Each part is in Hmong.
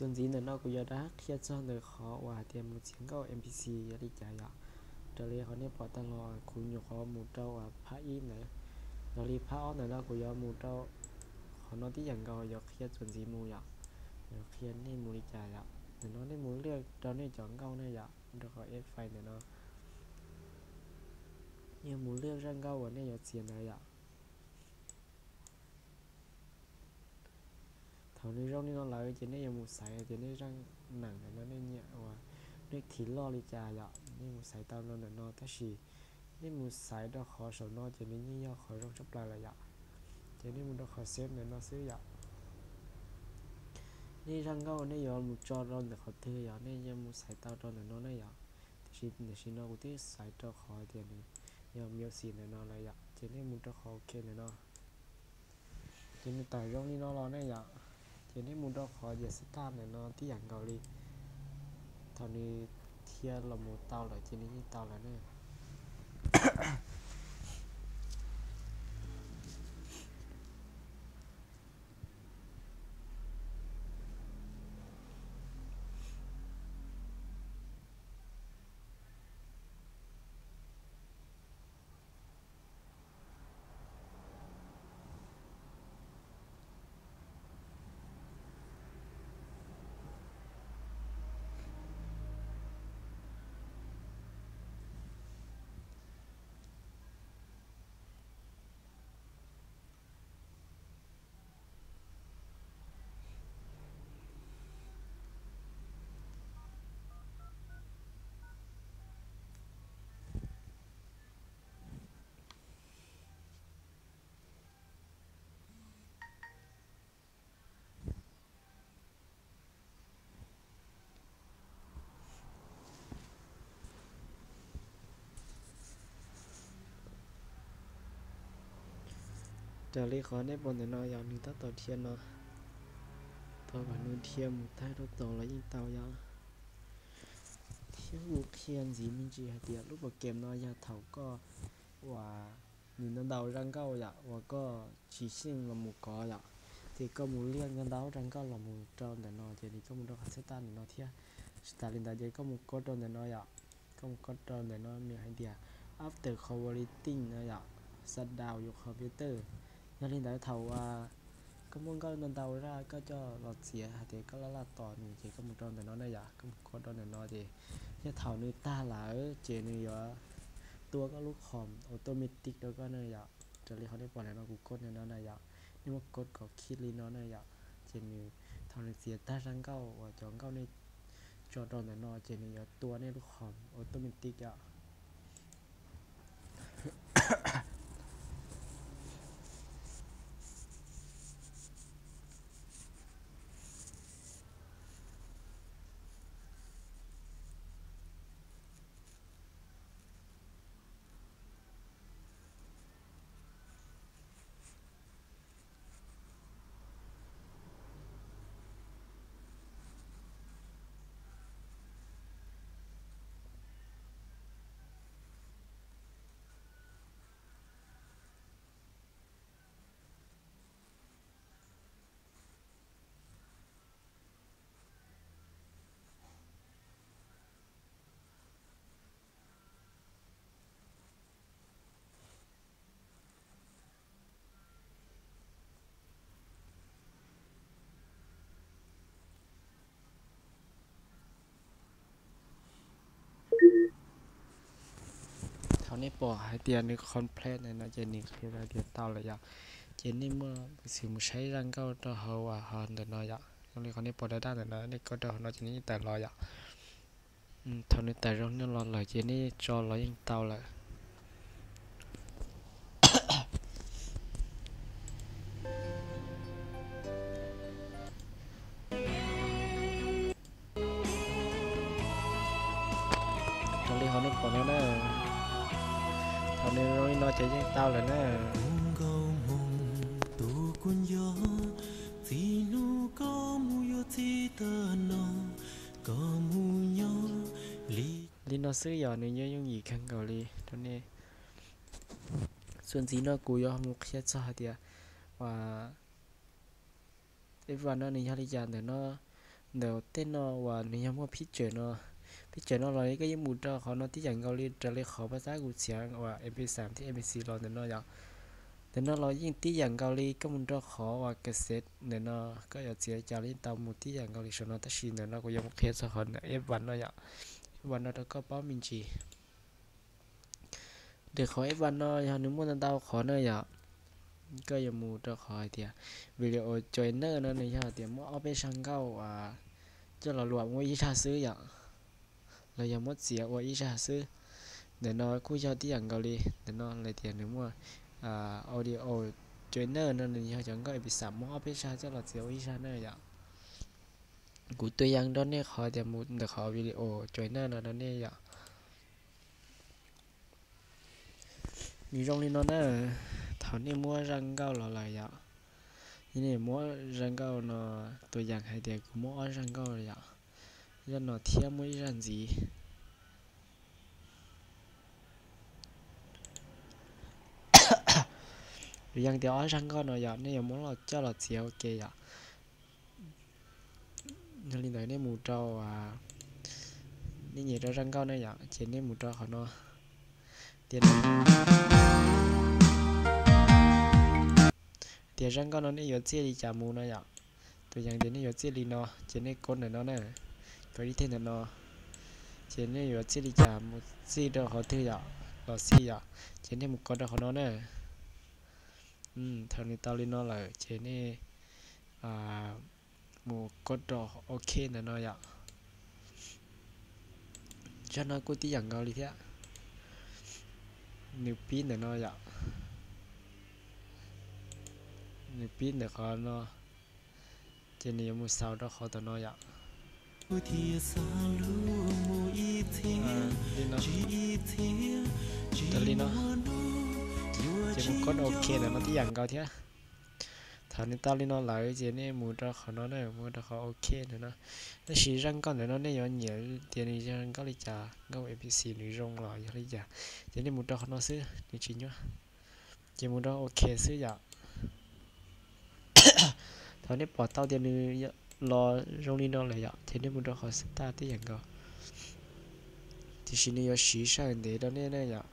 Txuas ntxiv ntawm no kuv yuav rov qab qhia txog ntawm qhov uas hais tias mus txiav nkauj N P C yog li cas yom. Raws li qhov nej pom tag los kuv nyuam qhuav mus rau uas phab ib ntawd. Yog li phab ob ntawm no kuv yuav mus rau qhov no tib yam nkaus, yuav qhia txuas ntxiv mus yom. Yuav qhia nej mus li cas yom. Ntawm no nej mus liaj rau nej cov nkauj ne yom, mus rau qhov F five ntawm no. Yog mus liaj zaj nkauj uas nej yuav txiav ntawd yom. Thaum nws zoo li no lawm ces nej yuav mus xaiv tias nej zaj neem ntawm no nej nyiam uas nej thim loj li cas yom, nej mus xaiv tau rau ntawm no, tab sis nej mus xaiv rau qhov saum no ces nws yeej yog qhov zoo tshaj plaws lawm yom. Ces nej mus rau qhov save ntawm no xwb yom. Nej zaj nkauj nej yuav mus tso rau ntawm qhov twg yom, nej yuav mus xaiv tau rau ntawm no ne yom. Tiam sis tam sim no kuv twb xaiv rau qhov tias nws yog music ntawm no lawm yom, ces nej mus rau qhov OK ntawm no. Ces nws tawm zoo li no los ne yom, ces nej mus rau qhov tias setup ntawm no tib yam nkaus li. Thaum nws thiaj los mus tau lawm ces nws yeej tau lawm ne. Raws li qhov nej pom ntawm no yog nws tab tom dhia no, thaum kom nws dhia mus tag rau tod los yeej tau yom. Thiab kuv qhia ntxiv me ntsis hais tias lub program no yog thaum koj uas nws ntau ntau zaj nkauj yom, uas koj tsis xyeej los mus kov yom, ces koj mus liaj ntau ntau zaj nkauj los mus rau ntawm no ces nws koj mus rau qhov setup ntawm no thiab. Tsis tas li ntawd ces koj mus kov rau ntawm no yom, koj mus kov rau ntawm no nws hais tias after quality no yom, shutdown your computer. Yog li ntawd thaum uas koj muaj nkauj ntau ntau zaj koj coj los txiav hais tias koj laj laj tos nws ces koj mus rau ntawm no ne yom, koj mus kov rau ntawm no ces yog thaum nws tag lawm ces nws yuav tua koj lub qhov automatic rau koj ne yom. Raws li qhov nej pom ntawm no kuv kov ntawm no na yom, nej muab kov kom khib li no na yom, ces nws thaum nws txiav tag zaj nkauj uas cov nkauj nej tso rau ntawm no ces nws yuav tua nej lub qhov automatic yom. Thaum nej pom hais tias nws complete no ces nws qhia hais tias tau lawm yom. Ces nej muaj peev xwm mus saib zaj nkauj rau hauv uas hauv ntawm no yom. Zoo li qhov nej pom daj daj ntawm no, nej kov rau hauv no ces nws yeej tawm los yom. Thaum nws tawm zoo li no los lawm ces nej tso los yeej tau lawm. Raws li qhov nej pom no na, thaum nws zoo li no ces yeej tau lawm na. Li no xwb yog nws nyob yooj yim kawg nkaus li rau nej. Txuas ntxiv no kuv yuav mus qhia txog hais tias uas F one no nws yog li cas ntawm no. ntawm tej no uas nws yog muaj picture no, picture no los koj yeej mus rau qhov no tib yam nkaus li raws li qhov pab tab kuv txiav uas M P xam thiab M P C los ntawm no yom. Ntawm no los yeej tib yam nkaus li koj mus rau qhov uas cassette ntawm no, koj yuav txiav cas los yeej tau mus tib yam nkaus li saum no, tab sis ntawm no kuv yuav mus qhia txog qhov F one no yom. F one no rau koj paub me ntsis. Rau qhov F one no yog nws muaj ntau ntau qhov na yom. Koj yuav mus rau qhov hais tias video joiner no nws yog tias muaj ob peb zaj nkauj coj los luam ua ib zaj xwb yom, los yog muab txiav ua ib zaj xwb. Ntawm no kuj yog tib yam nkaus li ntawm no, lawv tias nws muaj audio joiner no nws yog cov nkauj M P xam muab ob peb zaj coj los txiav ua ib zaj na yom. Kuv tua yees rau nej qhov tias mus ntawm qhov video joiner no rau nej yom. Nws zoo li no na, thaum nej muab zaj nkauj los lawm yom, nej muab zaj nkauj no, tua yees hais tias kuv muab ob zaj nkauj yom, zaj no thiab muab ib zaj ntxiv. Tua yees tias ob zaj nkauj no yom, nej yuav muab los coj los txiav ua ke yom. Yog li ntawd nej mus rau, nej nyem rau zaj nkauj na yom, ces nej mus rau qhov no. Tias, tias zaj nkauj no nej yuav txij li cas mus no yom. Tus yees tias nej yuav txij li no, ces nej kov ntawm no na, kov ib teg ntawm no, ces nej yuav txij li cas mus txij rau qhov twg yom, los xij yom, ces nej mus kov rau qhov no na. Thaum nws tau li no lawm ces nej mus kov rau OK ntawm no yom. Zaj no kuj tib yam nkaus li thiab. Nws pib ntawm no yom. Nws pib ntawm qhov no, ces nws yuav mus xaus rau qhov tom no yom. Li no, ces mus kov OK ntawm no tib yam nkaus thiab. Thaum nws tau li no lawm ces nej mus rau qhov no na, mus rau qhov OK ntawm no. Tab sis zaj nkauj ntawm no nej yuav nyiam tias nws yog nkauj li cas, nkauj M P C nws zoo los yog li cas, ces nej mus rau qhov no xwb, nws tsis nyuaj. Ces mus rau OK xwb yom. Thaum nej pom tau tias nws los zoo li no lawm yom, ces nej mus rau qhov start tib yam nkaus, tiam sis nws yuav siv sij hawm ntev rau nej na yom.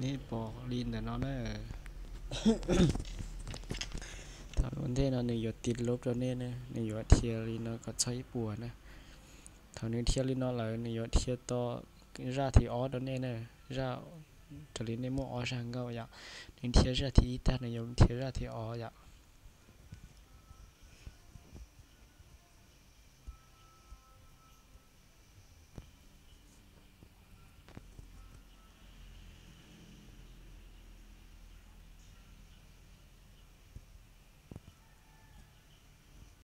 Nej pom li ntawm no na. Thaum ua ntej no nws yuav tiv lub rau nej na, nws yuav dhia li no kom txog ib puas na. Thaum nws dhia li no lawm nws yuav dhia tau zaj thib ob rau nej na, zaj raws li nej muaj ob zaj nkauj yom. Nws dhia zaj thib ib tag nws yuav dhia zaj thib ob yom.